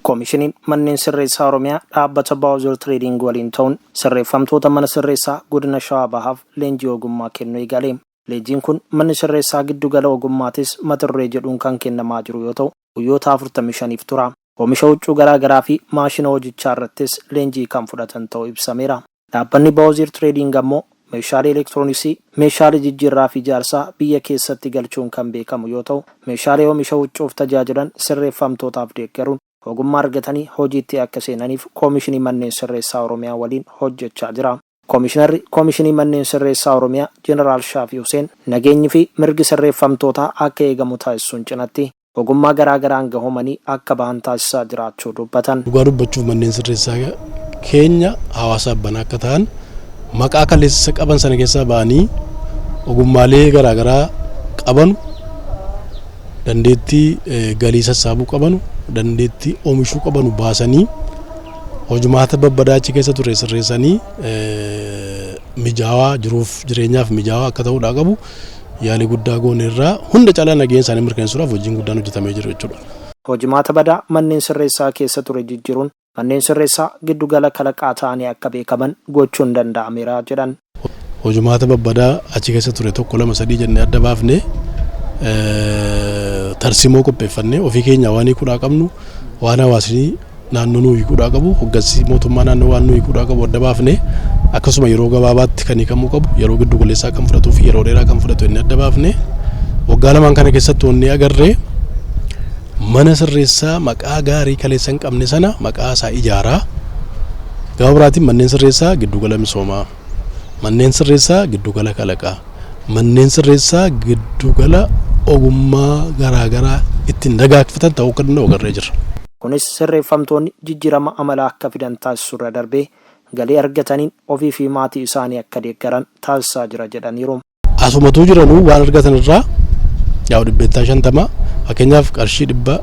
Koomishiniin Manneen Sirreessaa Oromiyaa dhaabbata Baawuzir Tireediing waliin ta'uun sirreeffamtoota mana sirreessaa Godina Shawaa Bahaaf leenjii ogummaa kennuu eegale. Leenjiin kun manni sirreessaa giddugala ogummaatis mata duree jedhuun kan kennamaa jiru yoo ta'u, guyyoota 45f tura. Oomisha huccuu garaagaraa fi maashina hojichaa irrattis leenjii kan fudhatan ta'uu ibsameera. Dhaabbanni Baawuziir Tireediing ammoo meeshaalee elektirooniksii, meeshaalee jijjiirraa fi ijaarsaa biyya keessatti galchuun kan beekamu yoo ta'u, meeshaalee oomisha huccuuf tajaajilan sirreeffamtootaaf deeggaruun ogummaa argatanii hojiitti akka seenaniif Koomishinii Manneen Sirreessaa Oromiyaa waliin hojjechaa jira. Koomishinarri Koomishinii Manneen Sirreessaa Oromiyaa Jeneraal Shaafii Huseen nageenyi fi mirgi sirreeffamtootaa akka eegamu taasisuun cinatti ogummaa garaagaraan gahoomanii akka bahan taasisaa jiraachuu dubbatan. Dhugaa dubbachuuf manneen sirreessaa keenya hawaasaaf banaa akka ta'an maqaa kaleessa qaban sana keessaa ba'anii ogummaalee garaagaraa qabanu, dandeettii galii sassaabuu qabanu, dandeettii oomishuu qabanu baasanii hojumaata babbadaa achi keessa ture sirreessanii mijaawaa jiruuf jireenyaaf mijaawaa akka ta'uudhaa qabu yaalii guddaa goone irraa hunda caalaa nageenya isaanii mirkaneessuudhaaf hojiin guddaan hojjetamee jiru jechuudha. Hojimaata badaa manneen sirreessaa keessa ture jijjiiruun manneen sirreessaa giddugala kalaqaa ta'anii akka beekaman gochuun danda'ameera jedhan. Hojimaata babbadaa achi keessa ture 1 2 3 jennee adda baafnee tarsimoo qopheeffannee ofii keenya waan hiikuudhaa qabnu, waan hawaasni naannoo nuu hiikuudhaa qabu, hoggansi mootummaa naannoo waan nuu hiikuudhaa qabu adda baafnee, akkasuma yeroo gabaabaatti kan hiikamuu qabu, yeroo giddu galeessaa kan fudhatuu fi yeroo dheeraa kan fudhatu inni adda baafnee, waggaa lamaan kana keessatti wanni agarree mana sirreessaa maqaa gaarii kaleessa hin qabne sana maqaa isaa ijaaraa, gama biraatiin manneen sirreessaa giddugala misoomaa, manneen sirreessaa giddugala kalaqaa, manneen sirreessaa giddugala ogummaa garaagaraa ittiin dagaagfatan ta'uu akka danda'u agarree jirra. Kunis sirreeffamtoonni jijjiirama amalaa akka fidan taasisuurra darbee galii argataniin ofii fi maatii isaanii akka deeggaran taasisaa jira jedhaniiru. Asumatuu jiranuu waan argatan irraa yaa'u 50%, fakkeenyaaf qarshii 100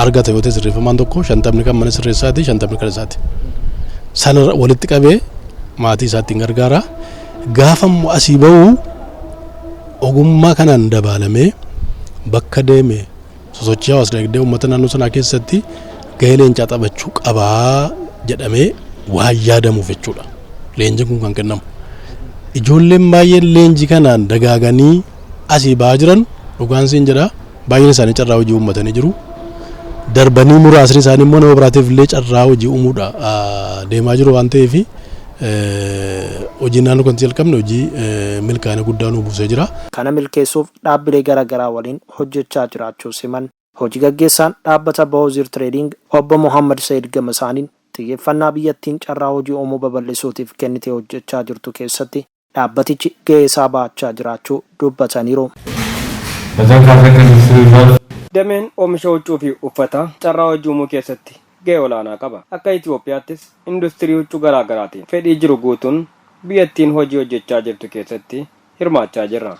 argata yoo ta'e sirreeffamaan tokko, 50ni kan mana sirreessaati, 50ni kan isaati. Sana walitti qabee maatii isaatti hin gargaara. Gaafa immoo asii bahu ogummaa kanaan dabaalamee bakka deeme sosochii hawaas dinagdee uummata naannoo sanaa keessatti gahee leencaa taphachuu qabaa jedhamee waan yaadamuuf jechuudha. Leenjiin kun kan kennamu. Ijoolleen baay'een leenjii kanaan dagaaganii asii ba'aa jiran, dhugaan siin jedha, baay'een isaanii carraa hojii uummatanii jiru. Darbanii muraasni isaanii immoo nama biraatiif illee carraa hojii uumuudha deemaa jiru waan ta'eef, hojii naannoo kanatti jalqabne hojii milkaa'ina guddaa nu buusee jira. Kana milkeessuuf dhaabbilee garaagaraa waliin hojjechaa jiraachuus himan. Hoji gaggeessaan dhaabbata Bawuziir Tireediing obbo Mohaammad Sayid gama isaaniin, xiyyeeffannaa biyyattiin carraa hojii uumuu babal'isuutiif kennitee hojjechaa jirtu keessatti dhaabbatichi gahee isaa bahachaa jiraachuu dubbataniiru. Dameen oomisha huccuu fi uffataa carraa hojii uumuu keessatti gahee olaanaa qaba. Akka Itiyoophiyaattis industirii huccuu garaagaraatiin fedhii jiru guutuun biyyattiin hojii hojjechaa jirtu keessatti hirmaachaa jirra.